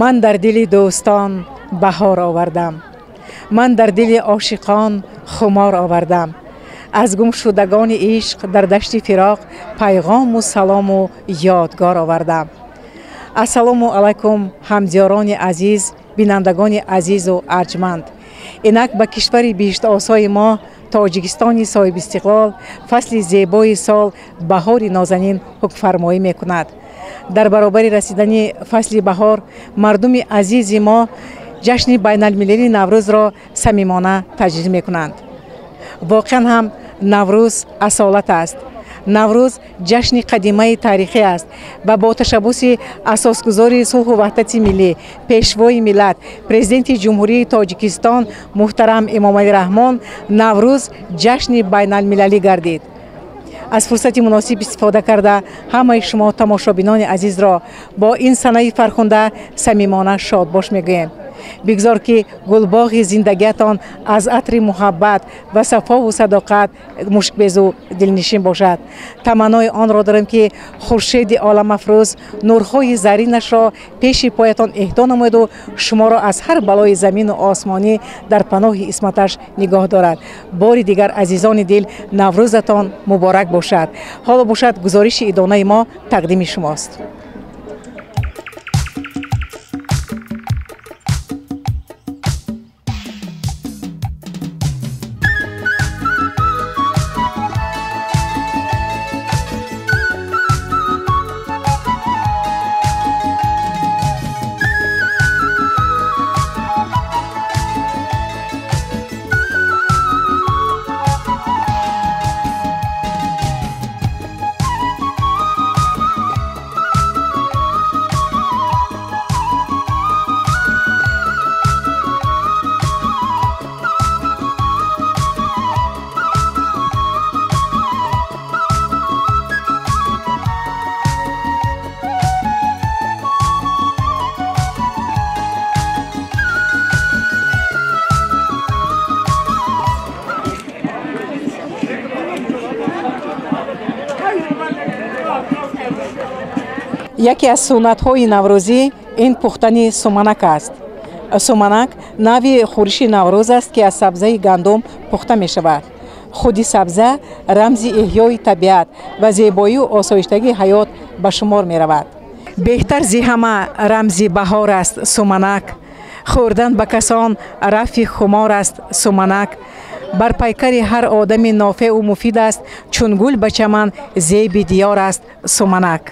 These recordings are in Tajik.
Ман дар дили дӯстон баҳор овардам, ман дар дили ошиқон хумор овардам. Аз гумшудагони ишқ дар дашти фироқ пайғому салому ёдгор овардам. Ассалому алайкум, ҳамдиёрони азиз, бинандагони азизу арҷманд. Инак ба кишвари биҳиштосои мо, Тоҷикистони соҳибистиқлол, фасли зебои сол, баҳори нозанин ҳукмфармоӣ мекунад. Дар баробари расидани фасли баҳор мардуми азизи мо ҷашни байналмилалии Наврӯзро самимона таҷлил мекунанд. Воқеан ҳам Наврӯз асолат аст. Наврӯз ҷашни қадимаи таърихӣ аст ва бо ташаббуси асосгузори сулҳу ваҳдати миллӣ, пешвои миллат, президенти Ҷумҳурии Тоҷикистон муҳтарам Эмомалӣ Раҳмон Наврӯз ҷашни байналмилалӣ гардид. Аз фурсати муносиб истифода карда ҳамаи шумо тамошобинони азизро бо ин санаи фархунда самимона шодбош мегӯем. Бигзор ки гулбоғи зиндагиятон аз атри муҳаббат ва сафову садоқат мушкбезу дилнишин бошад. Таманнои онро дорем, ки хуршеди оламафрӯз нурҳои заринашро пеши поятон эҳдо намояду шуморо аз ҳар балои замину осмонӣ дар паноҳи исматаш нигоҳ дорад. Бори дигар, азизони дил, Наврӯзатон муборак бошад. Ҳоло бошад, гузориши идонаи мо тақдими шумост. Яке аз суннатҳои наврӯзӣ ин пухтани суманак аст. Суманак навъи хӯриши наврӯз аст, ки аз сабзаи гандум пухта мешавад. Худи сабза рамзи эҳёи табиат ва зебоию осоиштагии ҳаёт ба шумор меравад. Беҳтар зи ҳама рамзи баҳор аст суманак, хӯрдан ба касон рафъи хумор аст суманак. Бар пайкари ҳар одами нофеъу муфид аст, чун гул ба чаман зеби диёр аст суманак.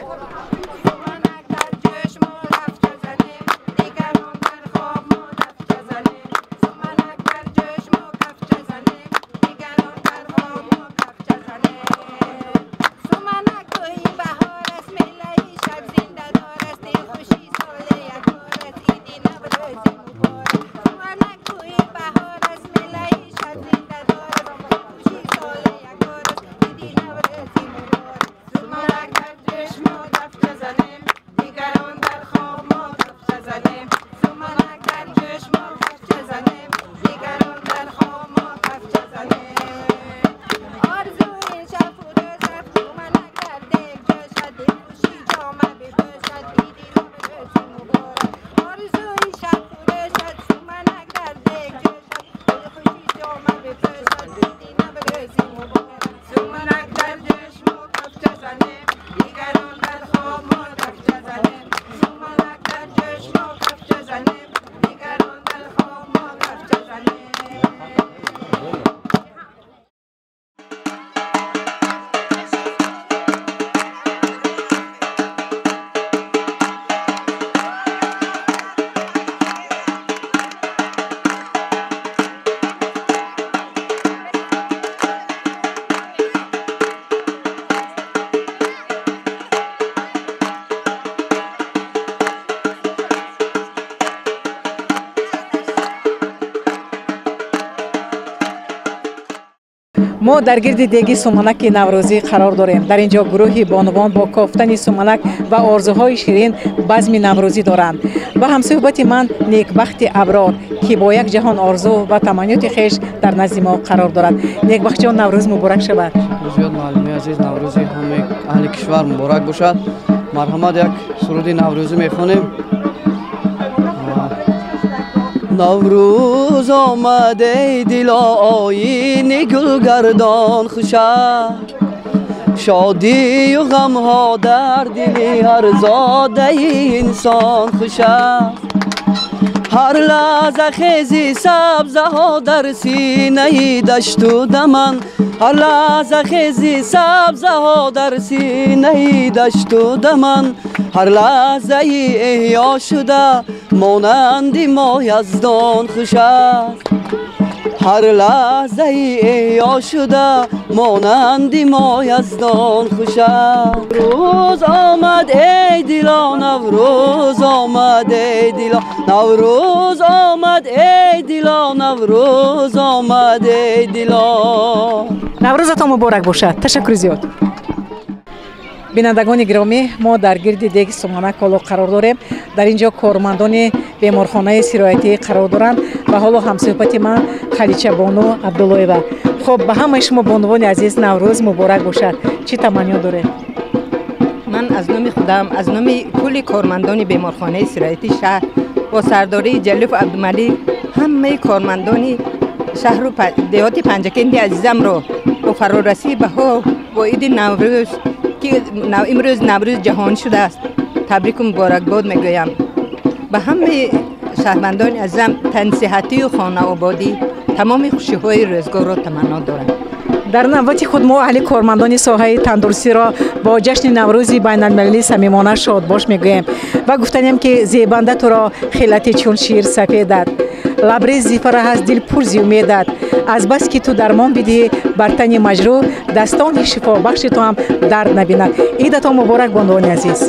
Мо дар гирди деги суманаки наврӯзӣ қарор дорем. Дар ин ҷо гурӯҳи бонувон бо кофтани суманак ва орзуҳои ширин базми наврӯзӣ доранд. Ва ҳамсӯҳбати ман Некбахти Аброр, ки бо як ҷаҳон орзу ва таманниёти хеш дар назди мо қарор дорад. Некбахтҷон, Наврӯз муборак шавад. Зиёд муаллими азиз, Наврӯзи ҳамаи аҳли кишвар муборак бошад. Марҳамат, як суруди наврӯзӣ мехонем. Наврӯз омад эй дило оини гулгардон хуш аст шодию ғамҳо дар дили ҳар зодаи инсон хуш аст ҳар лаҳза хези сабзаҳо дар синаи дашту даман ҳар лаҳза хези сабзаҳо дар синаи дашту даман ҳар лаҳзаи эҳё шуда монанди мо яздон хуш аст ҳар лаҳзаи эҳё шуда монанди мо яздон хуш аст Наврӯз омад эй дило Наврӯз омад эй дило Наврӯз омад эй дило Наврӯз омад эй дило. Наврӯзатон муборак бошад. Ташаккури зиёд. Бинандагони гиромӣ, мо дар гирди деги суманак ҳоло қарор дорем. Дар ин ҷо кормандони беморхонаи сироятӣ қарор доранд ва ҳоло ҳамсӯҳбати ман Халичабону Абдуллоева. Хуб, ба ҳамаи шумо бонувони азиз Наврӯз муборак бошад. Чӣ таманниё доред? Ман аз номи худам, аз номи кулли кормандони беморхонаи сироятии шаҳр бо сардории Ҷалилов Абдумалик ҳамаи кормандони шаҳру деҳоти Панҷакенти азизамро бо фарорасии баҳор, бо иди Наврӯз, ки имрӯз Наврӯз ҷаҳон шудааст, табрику муборакбод мегӯям. Ба ҳамаи шаҳрвандони азизам тансиҳатию хонаободӣ, тамоми хушиҳои рӯзгорро таманно дорам. Дар навбати худ мо аҳли кормандони соҳаи тандурустиро бо ҷашни Наврӯзи байналмилалӣ самимона шодбош мегӯем ва гуфтанем, ки зебанда туро хилати чун шир сафедат, лабрез зи фараҳ аст, дил пур зи умедат. Аз бас ки ту дармон бидиҳӣ бар тани маҷрӯҳ, дастони шифобахши ту ҳам дард набинад. Идатон муборак, бонувони азиз.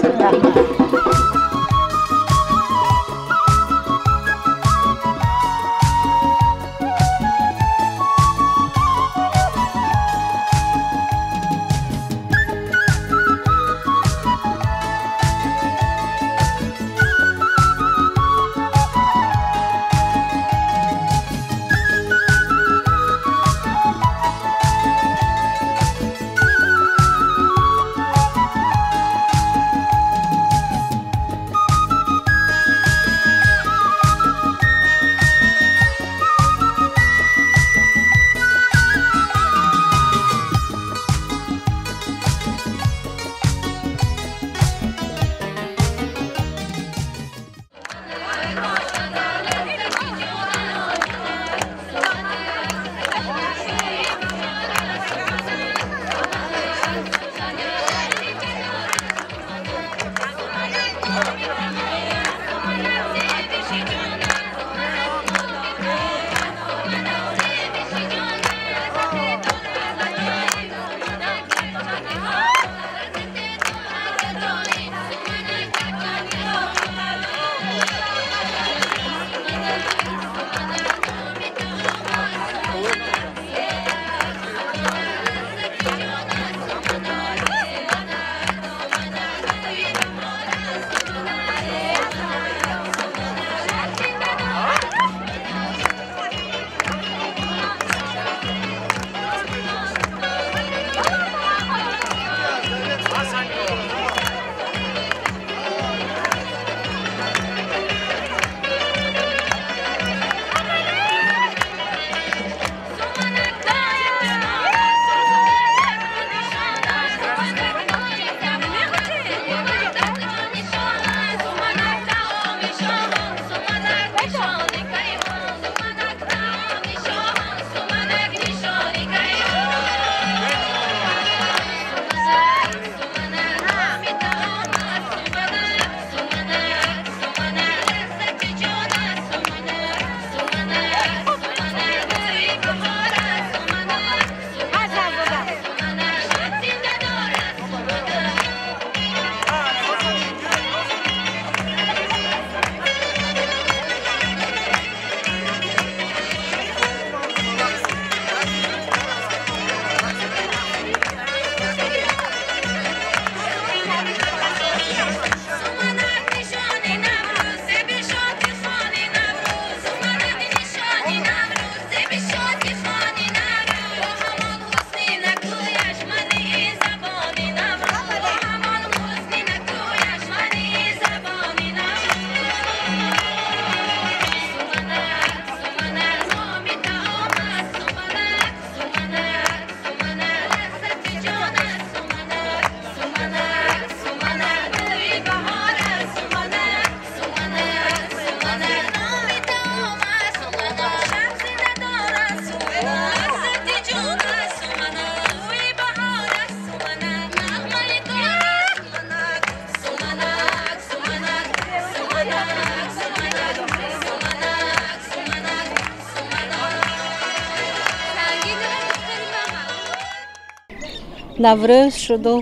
Наврӯз шуду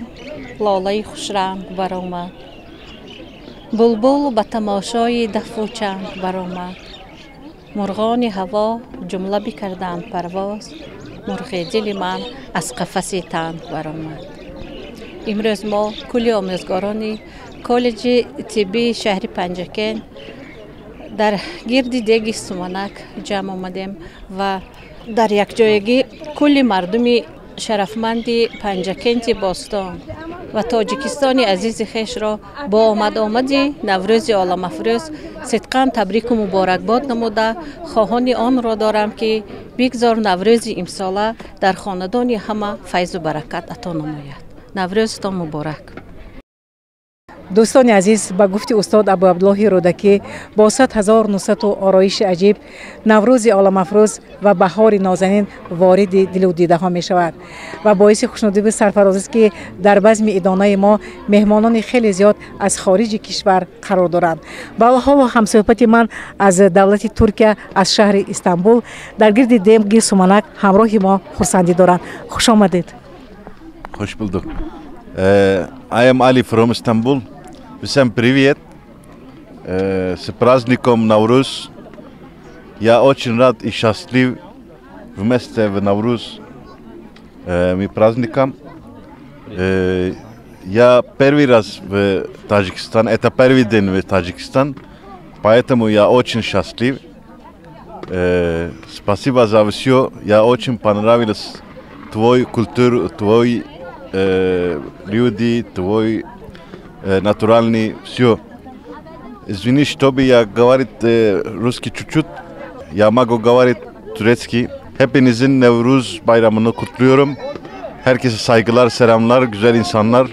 лолаи хушранг баромад. Булбул ба тамошои дафу чанг баромад. Мурғони ҳаво ҷумла бикарданд парвоз, мурғи дили ман аз қафаси танг баромад. Имрӯз мо кулли омӯзгорони коллеҷи тиббии шаҳри Панҷакент дар гирди деги суманак ҷамъ омадем ва дар якҷоягӣ кулли мардуми шарафманди Панҷакенти бостон ва Тоҷикистони азизи хешро бо омад-омади Наврӯзи оламафрӯз сидқан табрику муборакбод намуда, хоҳони онро дорам, ки бигзор Наврӯзи имсола дар хонадони ҳама файзу баракат ато намояд. Наврӯзтон муборак! Дӯстони азиз, ба гуфти устод Абуабдуллоҳи Рӯдакӣ, бо 100 000 нусрату ороиши аҷиб Наврӯзи оламафрӯз ва баҳори нозанин вориди дилу дидаҳо мешавад ва боиси хушнудиву сарфарозист, ки дар базми идонаи мо меҳмонони хеле зиёд аз хориҷи кишвар қарор доранд. Ва ҳоло ҳамсӯҳбати ман аз давлати Туркия, аз шаҳри Истанбул, дар гирди деги суманак ҳамроҳи мо хурсандӣ доранд. Хуш омадед! Hoş bulduk. I am Ali from Istanbul. Всем привет. С праздником Навруз. Я очень рад и счастлив вместе в Навруз. Мы праздником. Я первый раз в Таджикистан. Это первый день в Таджикистан. Поэтому я очень счастлив. Спасибо за все. Я очень понравилось твой культура, твой люди, твой натуральный все. Извини, чтобы я говорит русский чуть-чуть, я могу говорить турецкий. Hepinizin Nevruz bayramını kutluyorum. Herkese saygılar, selamlar, güzel insanlar.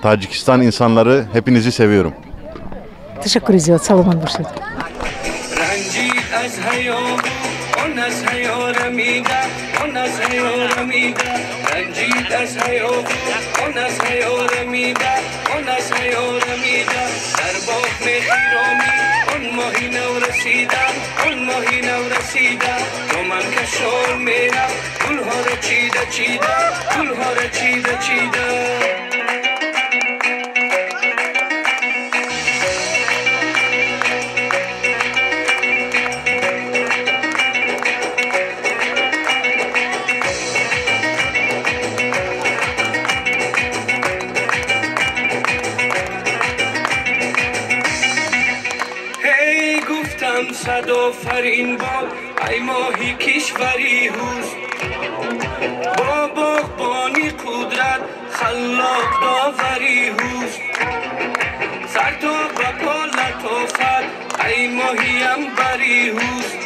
Tacikistan insanları, hepinizi seviyorum. Ташаккури зиёд, саломат бошед. Ранҷид аз ҳаё, он аз ҳаё рамида, он аз ҳаё рамида. Ранҷид аз ҳаё, он аз ҳаё рамида, он аз ҳаё рамида. Дар боғ мехиромӣ, он моҳи нав расида, он моҳи нав расида. Доман кашон мерафт, гулҳоро чида чида, гулҳоро чида чида. Эй гуфтам садофарин бод, ай моҳи кишвари ҳуст, бо боғбони қудрат халлоқ довари ҳуст. Сар то ба по латофат, ай моҳиям бари ҳуст.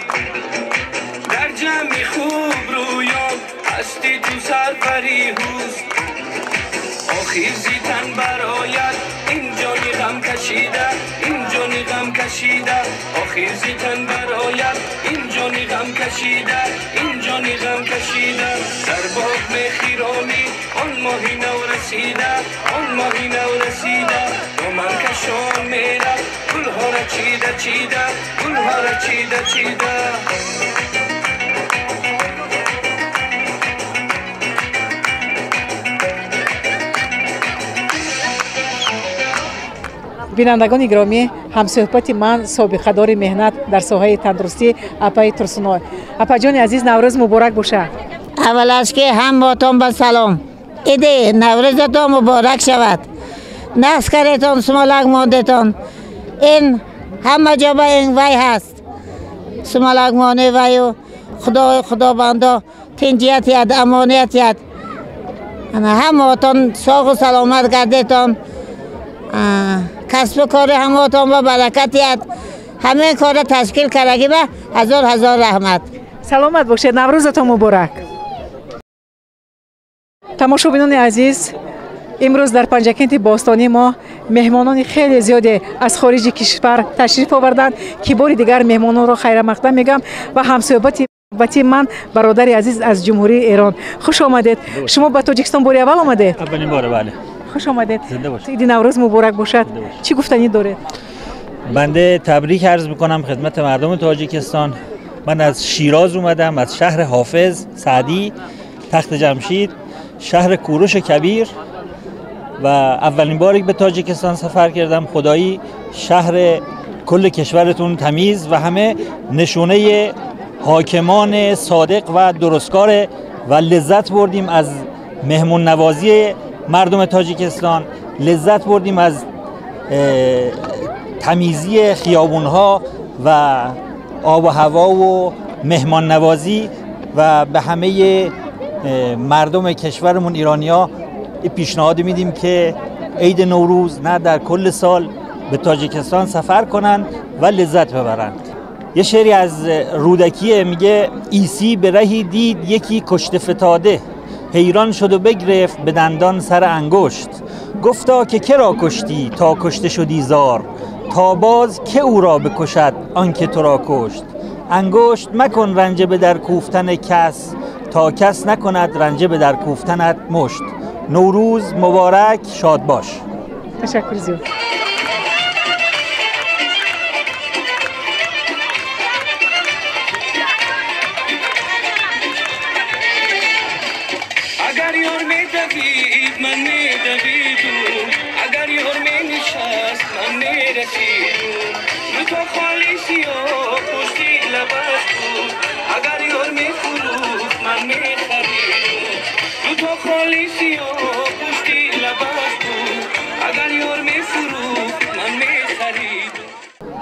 Дар ҷамъи хуб рӯён ҳасти ту сарвари ҳуст. Охир зи тан барояд ин ҷони ғам кашида, ин ҷони ғам кашида. Охир зи тан барояд ин ҷони ғам кашида, ин ҷони ғам кашида. Дар боғ мехиромӣ, он моҳи нав расида, он моҳи нав расида. Доман кашон мерафт, гулҳоро чида чида, гулҳоро чида чида. Бинандагони гиромӣ, ҳамсӯҳбати ман собиқадори меҳнат дар соҳаи тандурустӣ апаи Турсуной. Апаҷони азиз, Наврӯз муборак бошад! Аввал аз ки ҳаммотон ба салом, иди Наврӯзатон муборак шавад. Нағз каретон, сумалак мондетон. Ин ҳама ҷо ба ин вай ҳаст, сумалакмонӣ ваю. Худои худобандо тинҷият яд, амоният яд. Ҳамаотон соғу саломат гардетон, касбу кори ҳамаотон ба баракат яд. Ҳамин корро ташкил кардагӣ ба ҳазор ҳазор раҳмат. Саломат бошед, Наврӯзатон муборак! Тамошобинони азиз, имрӯз дар Панҷакенти бостонӣ мо меҳмонони хеле зиёде аз хориҷи кишвар ташриф оварданд, ки бори дигар меҳмононро хайрамақдам мегӯям. Ва ҳамсӯҳбати бати ман бародари азиз аз Ҷумҳурии Эрон. Хуш омадед! Шумо ба Тоҷикистон бори аввал омадед? Аввалин боре, бале. Хуш омадед! Зинда бошед. Иди Наврӯз муборак бошад! Чӣ гуфтанӣ доред? بنده تبریک عرض میکنم خدمت مردم تاجیکستان. من از شیراز اومدم، از شهر حافظ، سعدی، تخت جمشید. شهر کوروش کبیر و اولین باری به تاجیکستان سفر کردم. خدایی شهر کل کشورتون تمیز و همه نشونه حاکمان صادق و درستکار و لذت بردیم از مهمون نوازی مردم تاجیکستان، لذت بردیم از تمیزی خیابونها و آب و هوا و مهمان نوازی و به همه مردم کشورمون ایرانیا پیشنهاد میدیم که عید نوروز نه در کل سال به تاجیکستان سفر کنند و لذت ببرند. یه شعری از رودکیه، میگه عیسی به رهی دید یکی کشته فتاده، حیران شد و بگرفت به دندان سر انگشت، گفتا که کرا کشتی تا کشته شدی زار، تا باز که او را بکشد آن که تو را کشت، انگشت مکن رنجه به در کوفتن کس، تا کس نکند رنجه به در کوفتنت مشت. نوروز مبارک، شاد باش. تشکر زیاد. اگر یار می دوید من می دویدم، اگر یار می نشست من می رسیدم، دو تا خالی سیاه پشتی لبش بود، اگر یار می فروخت من می خریدم، دو تا خالی سیاه پشتی لبش بود، اگر یار می فروخت من می خریدم.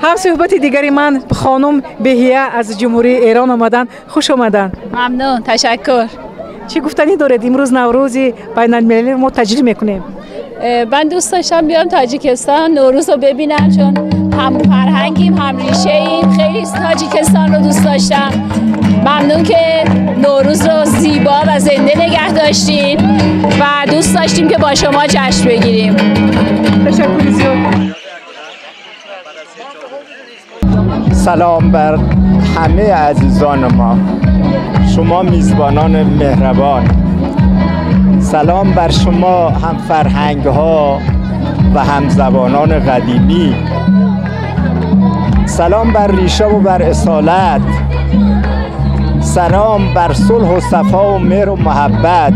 هم صحبت دیگری من خانم بهیه از جمهوری ایران آمدن، خوش آمدن. ممنون، تشکر. چی گفتنی دارید؟ امروز نوروزی بین المللی ما تجلیل میکنیم. من دوست داشتم بیام تاجیکستان نوروز رو ببینم، چون هم فرهنگیم هم ریشه ایم. خیلی تاجیکستان رو دوست داشتم. ممنون که نوروز رو زیبا و زنده نگه داشتین و دوست داشتیم که با شما جشن بگیریم. تشکر زیاد. سلام بر همه عزیزان ما، شما میزبانان مهربان. سلام بر شما هم فرهنگ ها و هم زبانان قدیمی. سلام بر ریشه و بر اصالت. سلام بر صلح و صفا و مهر و محبت.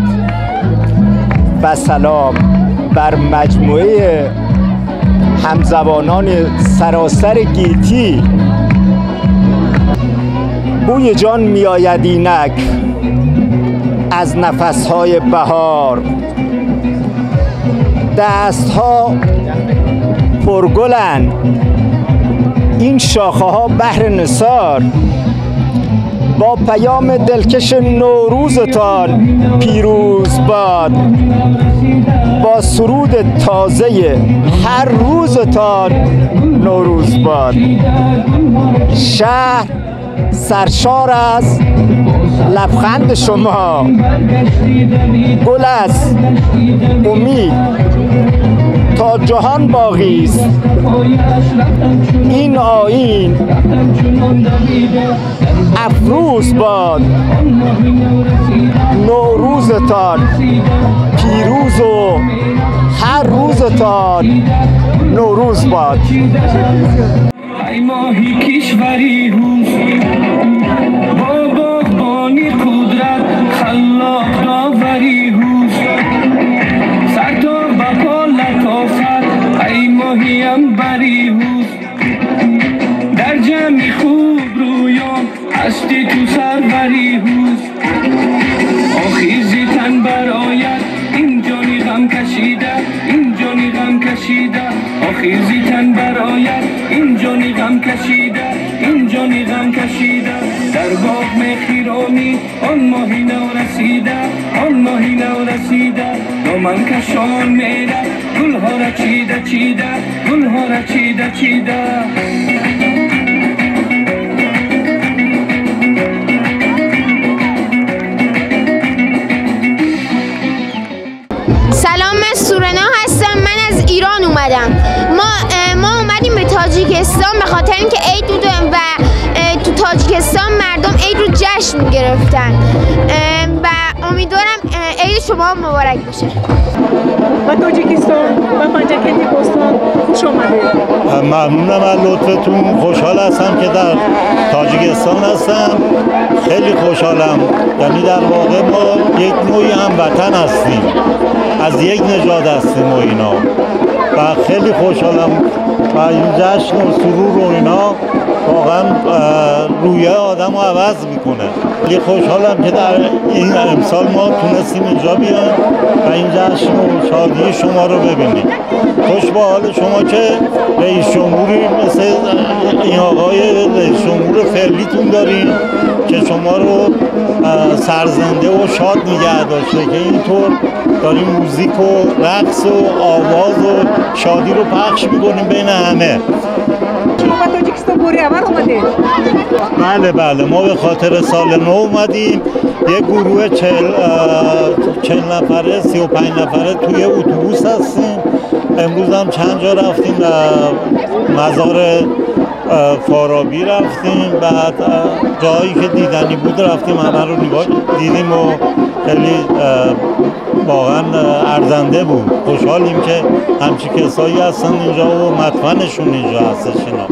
و سلام بر مجموعه همزبانان سراسر گیتی. بوی جان می آید اینک از نفسهای بهار، دستها پرگلند این شاخه ها بهر نثار. با پیام دلکش نوروزتان پیروز باد، با سرود تازه هر روزتان نوروز باد. شهر سرشار از لبخند شما، گل از امید تا جهان باقی است. این آیین افروز باد، نوروزتان پیروز و هر روزتان نوروز باد. ای ماهی کشوری هوس، با باغبانی قدرت خلاق داوری هوس، سر تا به پا لطافت ای ماهی انبری هوس، در جمع خوب رویان هستی تو سروری هوس، آخیزی تن برآید این جانی غم کشیده، این جانی غم کشیده، آخیزی تن برآید این جانی غم کشیده، این جانی غم کشیده، در باغ مخیرامی آن ماهی نو رسیده، آن ماهی نو رسیده، دامن کشان میره گلها را چیده چیده، گلها را چیده چیده. سلام، من سورنا هستم، من از ایران اومدم. ما اومدیم به تاجیکستان به خاطر اینکه عید بود و تو تاجیکستان مردم عید رو جشن گرفتن و امیدوارم عید Иди шумо муборак боше. Ба Тоҷикистон, ба Панҷакенти бостон хуш омадед. Мамнунам аз лутфатон. Хушҳол ҳастам ки дар Тоҷикистон ҳастам. Хеле хушҳолам. Яъне дар воқеъ мо як навъи ҳамватан ҳастем. Аз як нажод ҳастем ва ино. Ва хеле хушҳолам ва ин ҷашн ва сурур ва ино воқеан рӯҳияи одамро иваз мекунад. Хеле хушҳолам ки дар ин имсол мо тунистем инҷо биёем ва ин ҷашн ва шодии шуморо бибинем. Хуш ба ҳоли шумо ки раис ҷумҳури мисли ин оқои раис ҷумҳури феълитон дорем ки шуморо сарзинда ва шод нигаҳ дошта, ки интавр дорем музик ва рақс ва овоз ва шодиро пахш мекунем байни ҳама. Шумо ба Тоҷикистон бори аввал омадед? Бале бале, мо ба хотири соли нав омадем. Як гурӯҳи 40 нафара, 35 нафара توی اتوبوس هستیم. امروز هم چند جا رفتیم، مزار فارابی رفتیم، بعد جایی که دیدنی بود رفتیم، همه رو نگاه دیدیم و خیلی واقعا ارزنده بود. خوشحالیم که همچی کسایی هستن اینجا و مدفنشون اینجا هستش اینا.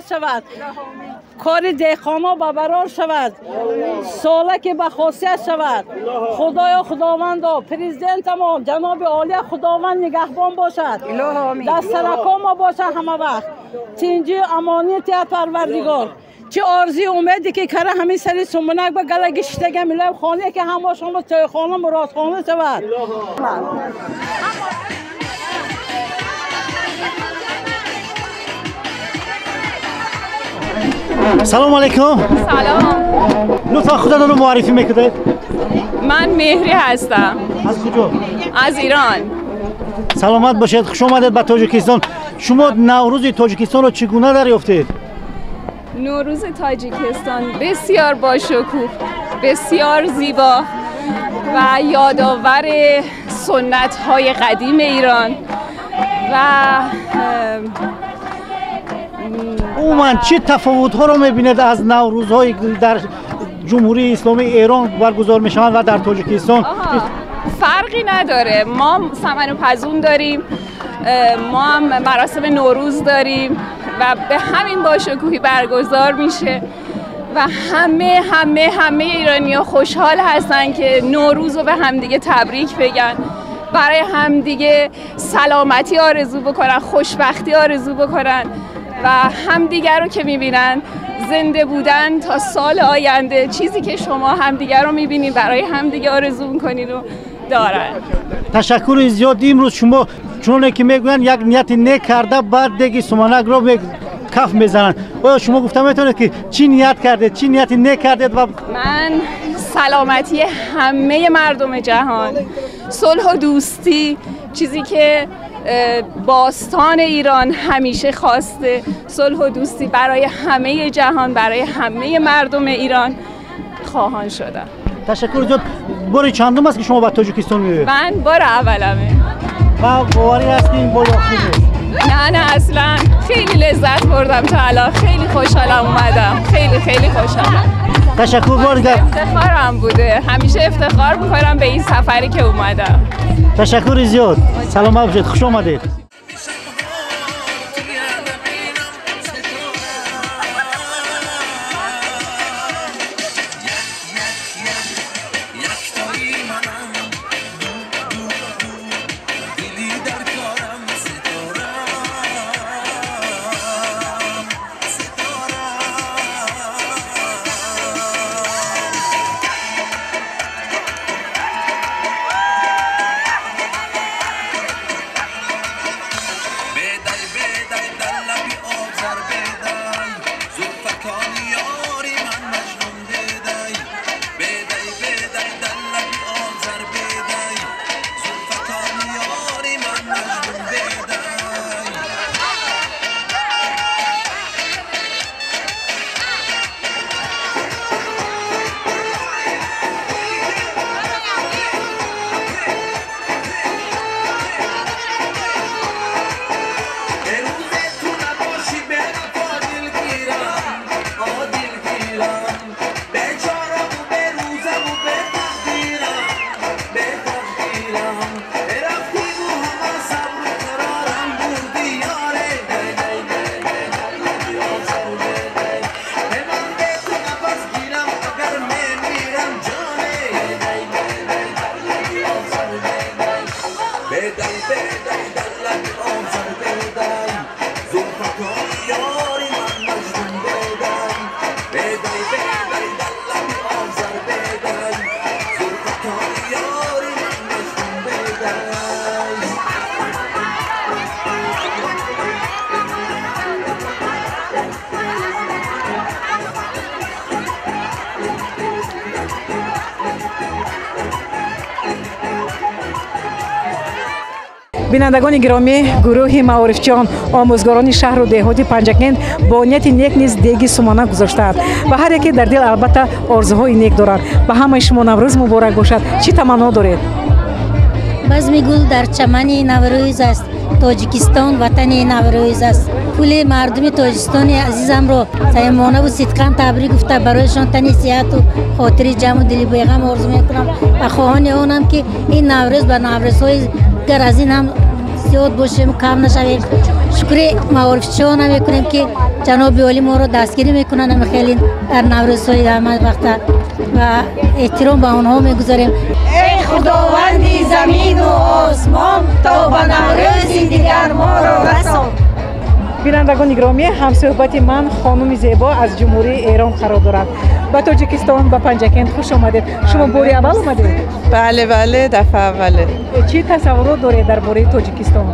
شود کار деҳқонҳо ба барор шавад, сола ки ба хосият шавад. Худоё Худовандо, президентамон ҷаноби олия Худованд нигаҳбон бошад, дар саракҳо мо бошад ҳама вақт тинҷию амонӣ тиҳад Парвардигор. Чӣ орзую умеде ки кара ҳамин сари сумунак ба галаги шиштага милоем, хонае ки ҳама шумо тӯйхона муродхона шавад. سلام علیکم. سلام. لطفا خودتون رو معرفی میکنید. من مهری هستم. از کجا؟ از ایران. Саломат бошед, хуш омадед ба Тоҷикистон. Шумо Наврӯзи Тоҷикистонро чӣ гуна дарёфтед? نوروز تاجیکستان بسیار باشکوه، بسیار زیبا و یادآور سنت‌های قدیم ایران و عموماً چه تفاوت‌ها رو می‌بینید از نوروزهایی که در جمهوری اسلامی ایران برگزار می‌شوند و در تاجیکستان؟ فرقی نداره، ما سمن و پزون داریم، ما هم مراسم نوروز داریم و به همین باشکوهی برگزار میشه و همه همه همه ایرانی‌ها خوشحال هستن که نوروز رو به همدیگه تبریک بگن، برای همدیگه سلامتی آرزو بکنن، خوشبختی آرزو بکنن و همدیگه رو که میبینن زنده بودن تا سال آینده، چیزی که شما همدیگه رو میبینین برای همدیگه آرزو میکنین و دارن. تشکر زیاد. امروز شما چون که میگویند یک نیت نیک کرده بعد دیگه سمانک رو کف میزنند، آیا شما گفته میتونید که چی نیت کردید، چی نیت نیک کردید؟ و من سلامتی همه مردم جهان، صلح و دوستی، چیزی که باستان ایران همیشه خواسته، صلح و دوستی برای همه جهان، برای همه مردم ایران خواهان شدم. تشکر زیاد. بار چندم است که شما به تاجیکستان میایید؟ من بار اولمه. و باوری هست که این بار آخری نیست؟ نه نه اصلا، خیلی لذت بردم تا الان، خیلی خوشحالم اومدم، خیلی خیلی خوشحالم. تشکر. بار دیگر افتخارم بوده، همیشه افتخار میکنم به این سفری که اومدم. تشکر زیاد. سلامت باشید، خوش آمدید. Бинандагони гиромӣ, гурӯҳи маорифчиён, омӯзгорони шаҳру деҳоти Панҷакент бо нияти нек низ деги суманак гузоштаанд ва ҳар яке дар дил албатта орзуҳои нек доранд. Ба ҳамаи шумо Наврӯз муборак бошад. Чӣ таманно доред? Базми гул дар чамани Наврӯз аст, Тоҷикистон ватани Наврӯз аст. Пули мардуми Тоҷикистони азизамро самимонаву сидқан табрик гуфта барояшон тани сиҳату хотири ҷамъу дили беғам орзу мекунам ва хоҳони онам, ки ин Наврӯз ба наврӯзҳои дигар аз ин ҳам зиёд бошем, кам нашавем. Шукри маорифчиёна мекунем, ки ҷаноби олӣ моро дастгирӣ мекунанд хеле дар наврӯзҳои ҳама вақта ва эҳтиром ба онҳо мегузорем. Эй Худованди замину осмон, то ба наврӯзи дигар моро расон. Бинандагони гиромӣ, ҳамсӯҳбати ман хонуми зебо аз Ҷумҳурии Эрон қарор дорад. Ба Тоҷикистон, ба Панҷакент хуш омадед. Шумо бори аввал омадед? Бале, бале, дафъа аввале. Чӣ тасаввурот доред дар бораи Тоҷикистон?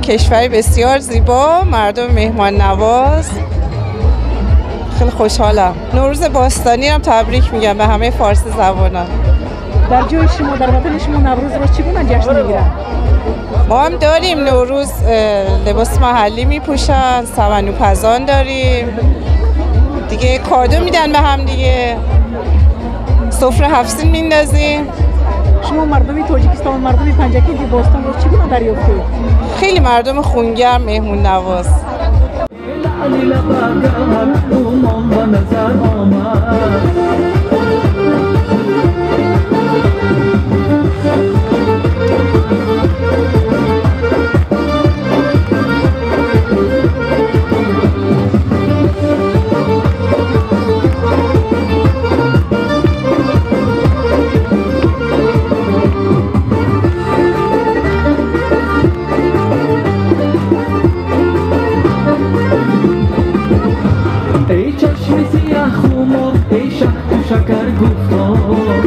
کشوری بسیار زیبا، مردم مهمان نواز. خیلی خوشحالم. نوروز باستانی هم تبریک میگم به همه فارسی زبانان. Дар ҷои шумо, дар ватани шумо Наврӯзро чӣ гуна ҷашн мегиранд? ما هم داریم نوروز، لباس محلی میپوشن، سمنو پزان داریم دیگه، کادو میدن به هم دیگه، سفره هفت سین میندازیم. شما مردمی تاجیکستان، مردمی پنجکنت باستان رو چگونه دریافتید؟ خیلی مردم خونگرم، مهمون نواز. ای چشم سیاه خمار، ای شهد و شکر گفتار،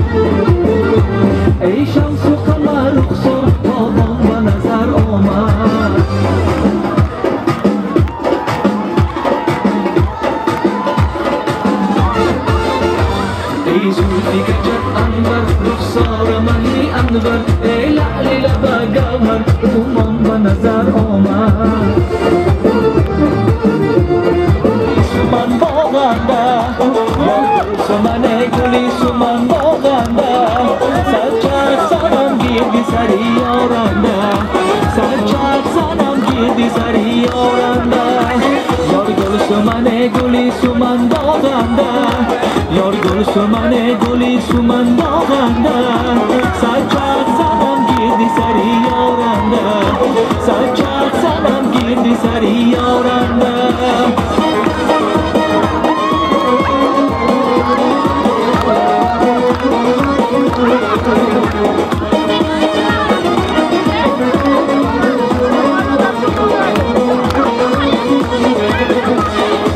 ای شمس و قمر رخسار، تابان به نظر آمد. ای زلفی کجت عنبر، رخسار مهی انور، ای لعل لب گوهر، رومان به نظر آمد. سومن باغنده سومن گلی سومن باغنده، سرچرخ زنم گیردی سری یارنده، سرچرخ زنم گیردی سری یارنده. یار گل سومن گلی سومن باغنده، یار گل سومن گلی سومن باغنده، سرچرخ زنم گیردی سری یارنده، سرچرخ زنم گیردی سری یارنده.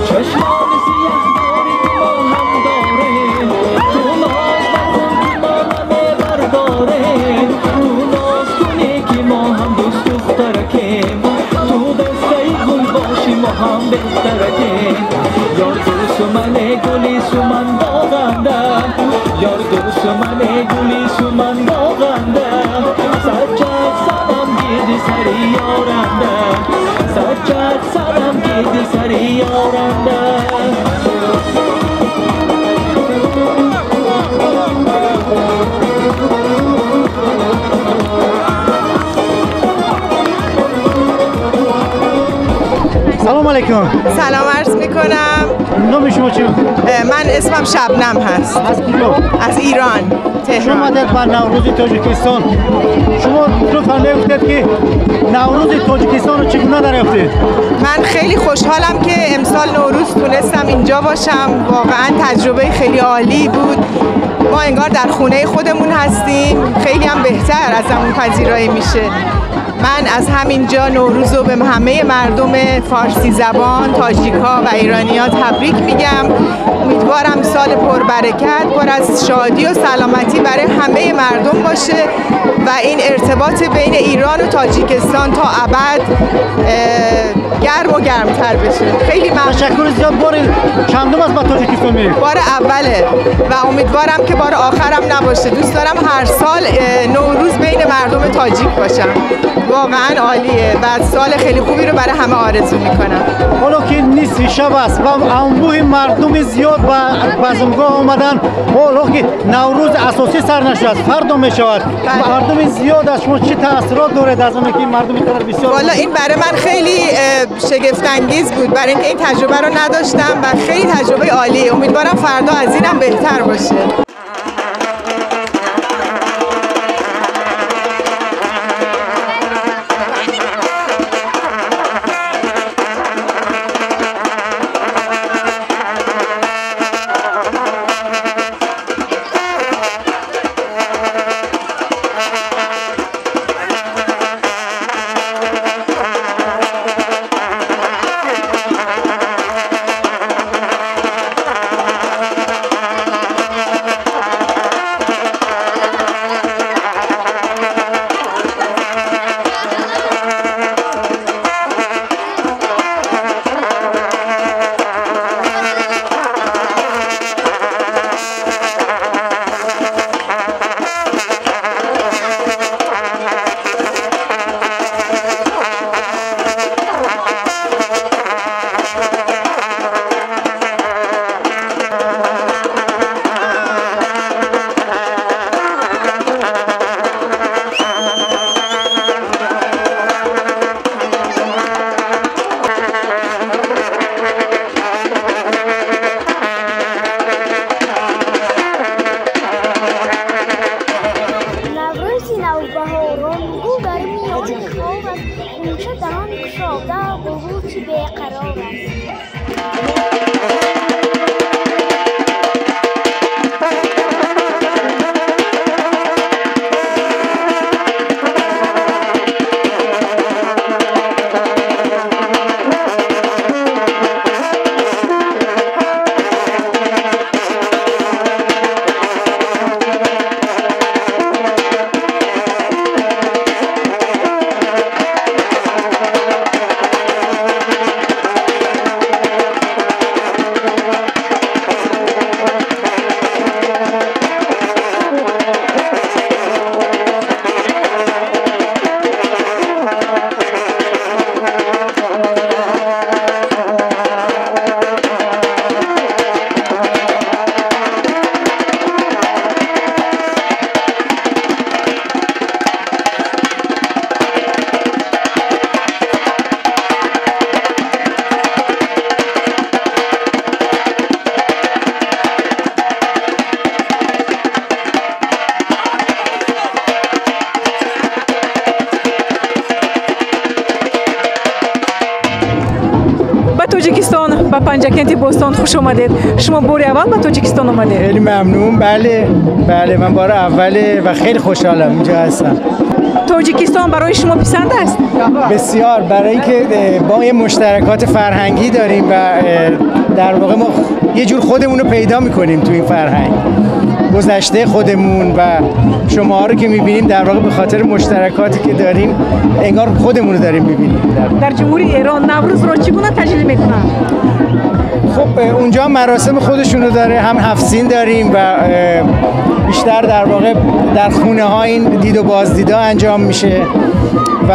چشمان سیاه داری که ما هم داره، تو ناز نکن که ما همه برداره، تو ناز کنی که ما هم دوست دخترکیم، تو دسته گل باشی ما هم بهترکیم. یار گل سومن گلی سومن باغنده، یار گل سومن گلی سومن باغنده، سرچرخ زنم گیردی سری یارنده، سرچرخ زنم گیردی سری یارنده. سلام علیکم. سلام عرض میکنم. نام شما چی؟ من اسمم شبنم هست. از کجا؟ از ایران، تهران. شما در بر نوروز تاجیکستان، شما لطفاً بگویید که نوروز تاجیکستان رو چگونه دریافتید؟ من خیلی خوشحالم که امسال نوروز تونستم اینجا باشم. واقعا تجربه خیلی عالی بود. ما انگار در خونه خودمون هستیم، خیلی هم بهتر از همون پذیرایی میشه. من از همینجا نوروز رو به همه مردم فارسی زبان، تاجیک‌ها و ایرانی‌ها تبریک میگم. امیدوارم سال پربرکت، پر از شادی و سلامتی برای همه مردم باشه و این ارتباط بین ایران و تاجیکستان تا ابد گرم و گرمتر بشه. خیلی ممنون. تشکر زیاد. بار چندم از با تاجیکستان میرید؟ بار اوله و امیدوارم که بار آخرم نباشه. دوست دارم هر سال نوروز بین مردم تاجیک باشم. واقعا عالیه و سال خیلی خوبی رو برای همه آرزو میکنم. حالا که نصف شب است و انبوه مردم زیاد به بزمگاه آمدن، حالا که نوروز اساسی سر نشده است، فردا میشود، مردم زیاد است، شما چه تاثیرات دارید از اون که مردم اینقدر بسیار؟ والا این برای من خیلی شگفت انگیز بود، برای اینکه این تجربه رو نداشتم و خیلی تجربه عالیه. امیدوارم فردا از اینم بهتر باشه. Панҷакенти бостон хуш омадед. Шумо бори аввал ба Тоҷикистон омадед? خیلی ممنون. بله بله، من بار اوله و خیلی خوشحالم اینجا هستم. тоҷикистон барои шумо писанд аст? بسیار، برای اینکه با یه مشترکات فرهنگی داریم و در واقع ما یه جور خودمون رو پیدا میکنیم تو این فرهنگ، گذشته خودمون و شما رو که میبینیم، در واقع به خاطر مشترکاتی که داریم انگار خودمون رو داریم میبینیم. дар ҷумҳурии Эрон Наврӯзро чӣ гуна таҷлил мекунанд? خب، اونجا مراسم خودشونو داره، هم هفت سین داریم و بیشتر در واقع در خونه ها این دید و بازدیدا انجام میشه و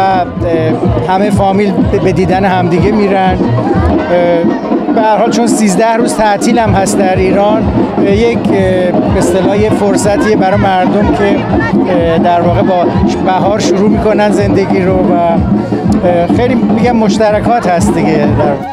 همه فامیل به دیدن همدیگه میرن. به هر حال چون 13 روز تعطیل هم هست در ایران، یک به اصطلاح یه فرصتیه برای مردم که در واقع با بهار شروع میکنن زندگی رو و خیلی میگم مشترکات هست دیگه در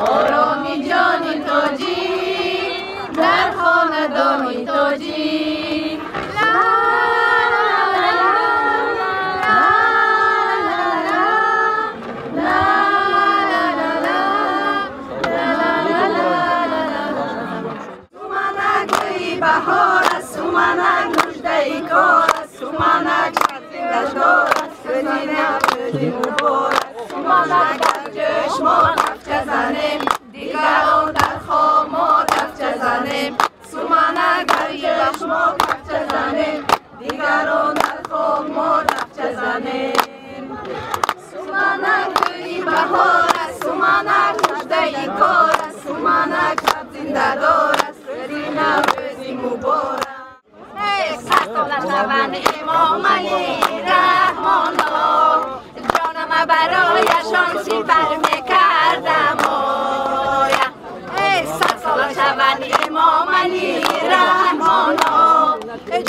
آرامی جان تاجیک در خاندان تاجیک. بهار است سومنک مژده کار است سومنک شب زنده‌دار است روزی نوروزی مبارک سومنک در جوش ما دفچه زنیم دیگران در خواب ما دفچه زنیم سومنک در جوش ما دفچه زنیم دیگران در خواب ما دفچه زنیم. سومنک روی بهار است سومنک مژده کار است سومنک شب زنده‌دار است روزی نوروزی مبارک. صد ساله شوند امام علی رحمانا جانم برایشان سپر میکردم. صد ساله شوند امام علی رحمانا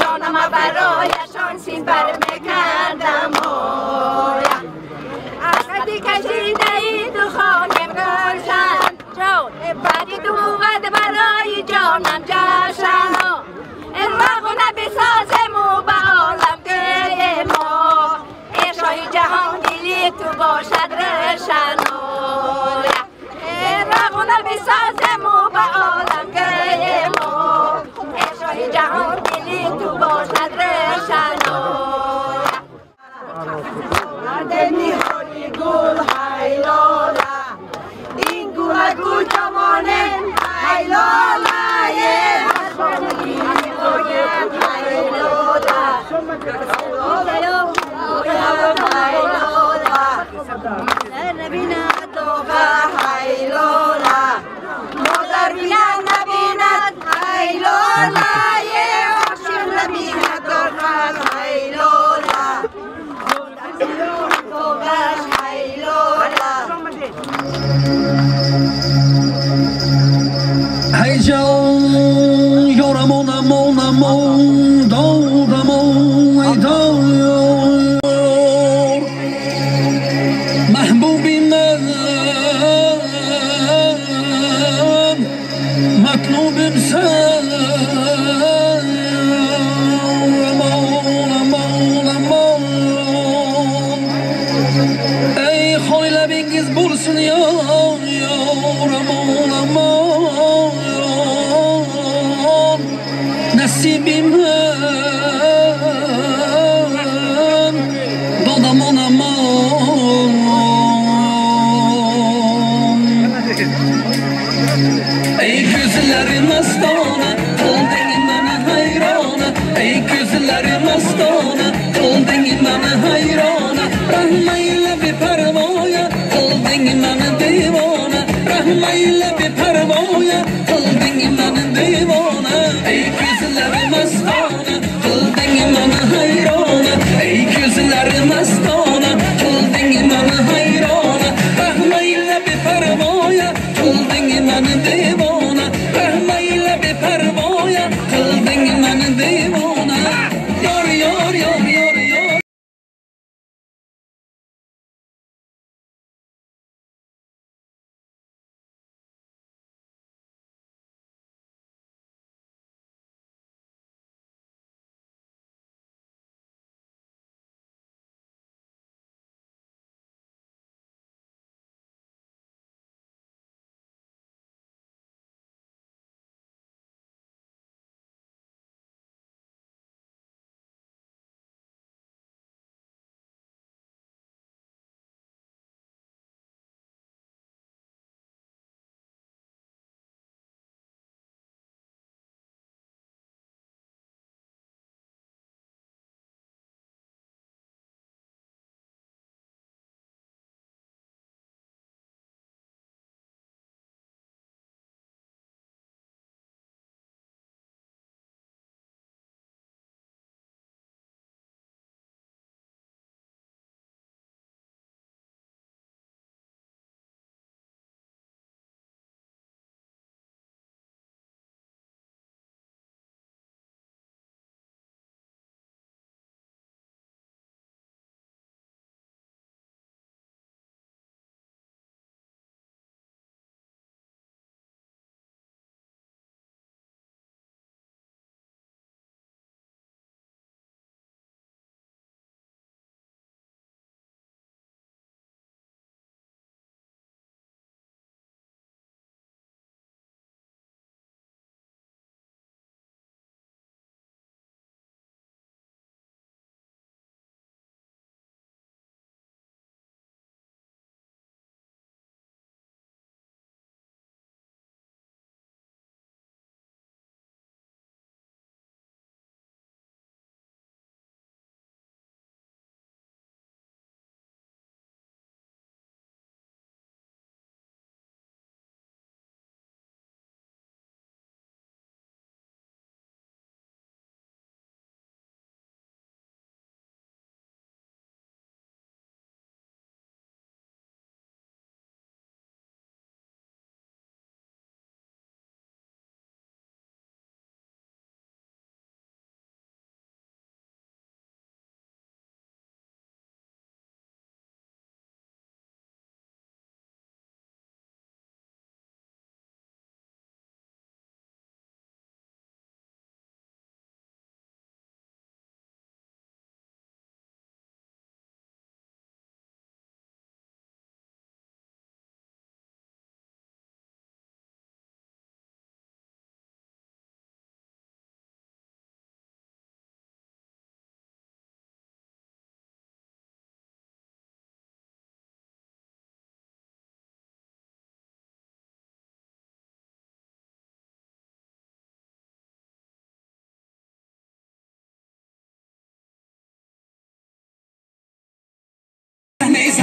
جانم برایشان سپر میکردم. از قدی کشیده ای دخانم روشن جان بعدی تو بود برای جانم جشن راغونه بسازم و به عالم گوی ما ای شاه جهان دلی تو باشد روشن راغونه بسازم و به عالم گوی ما ای شاه جهان دلی تو باشد روشن. مرد نهالی گل هیلاله این گل کوچمانه هیلاله مادر بیند نبیند هیلاله عاشق نبیند دارد هیلاله هیلاله. ای جان یارمان امان امان دادم ای دار محبوبی من مطلوب سر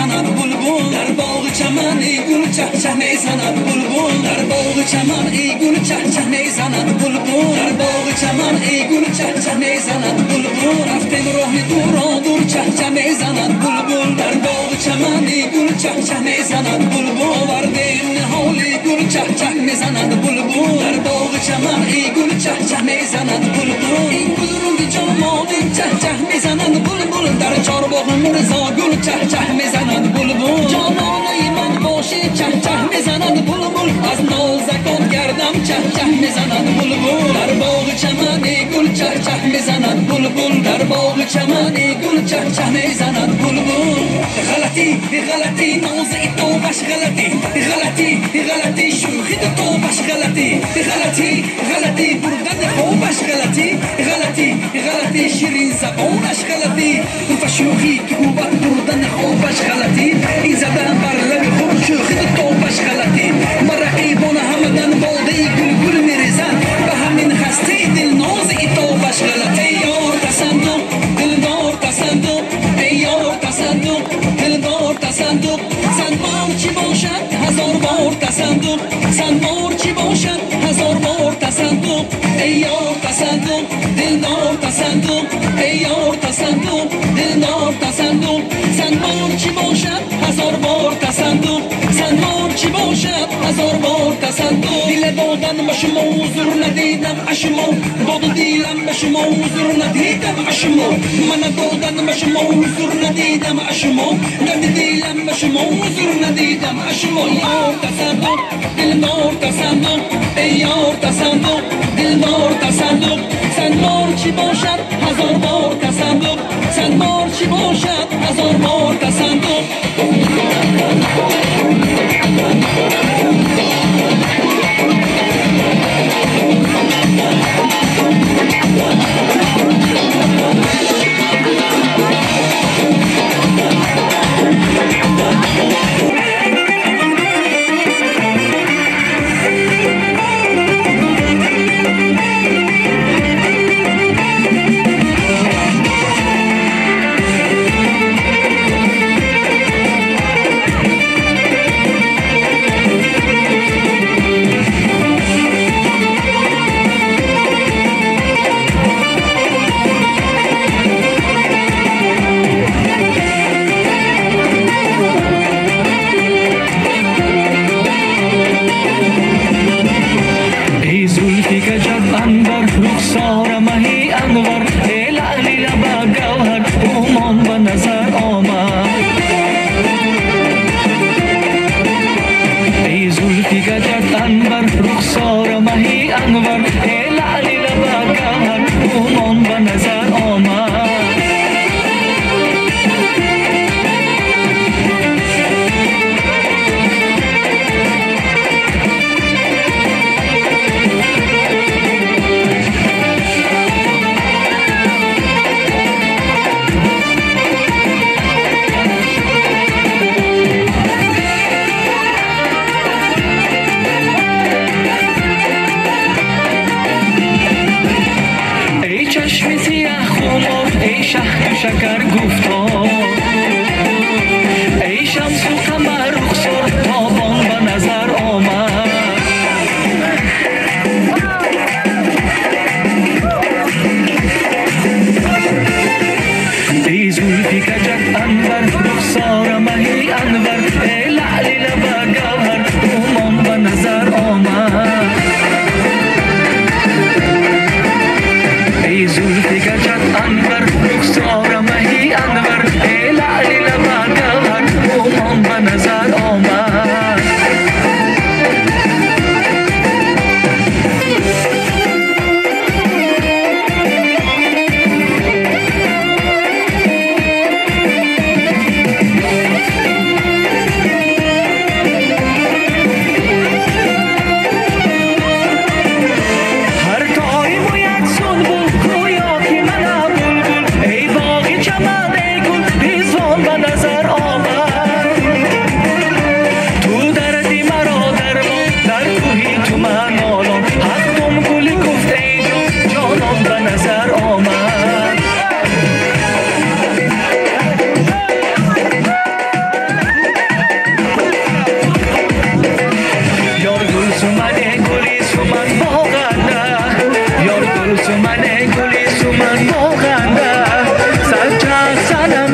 میزند بلبل در باغ چمن ای گل چه چه میزند بلبل در باغ چمن ای گل چه چه میزند بلبل در باغ چمن ای گل چه چه میزند بلبل رفتیم راه دور دور چه چه میزند بلبل در باغ چمن ای گل چه چه میزند بلبل آوردیم نهال گل چه چه میزند بلبل در باغ چمن ای گل چه چه میزند بلبل این گل روی جامان چه چه میزند بلبل در چارباغ مرزا گل چه چه میزند بلبل جانانه من باشه چه چه میزند بلبل از نازکان گردم چه چه میزند بلبل در باغ چمن گل چه چه میزند بلبل در باغ چمن گل چه چه میزند بلبل غلطی غلطی ناز تو باش غلطی غلطی غلطی شوخی تو باش غلطی غلطی غلطی بردن خوبش غلطی غلطی غلطی شیرین زبانش غلطی و شوخی که او بردن خوبش غلطی این زدن بر لب خود شوخی تو باش غلطی مرقیبان همدن باده گل گل میریزن به همین خسته دل ناز تو باش غلطی یار تصدق دلدار تصدق ای یار تصدق دلدار تصدق صد بار چی باشد هزار بار تصدق صد بار چی باشد هزار بار تصدق ای یار تصدق دلدار تصدق ای یار تصدق دلدار تصدق صد بار چی باشد هزار بار تصدق صد بار چی باشد هزار بار تصدق دل دادن به شما حضور ندیدم اشما داد دیلم به شما حضور ندیدم اشما من دادن به شما حضور ندیدم اشما داد دیلم به شما حضور ندیدم اشما یار تصدق دلدار تصدق ای یار تصدق دلدار تصدق صد بار چی باشد هزار بار تصدق صد بار چی باشد هزار بار تصدق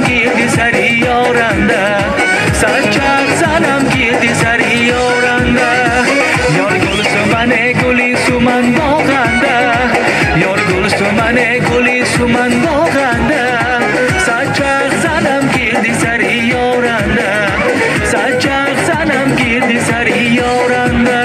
گیردی سری یارنده سچق زنم گیردی سری یارنده یار گل سمن گلی سومن باغنده یار گل سمن گلی سومن باغنده سچق زنم گیردی سری یارنده سچق زنم گیردی سری یارنده.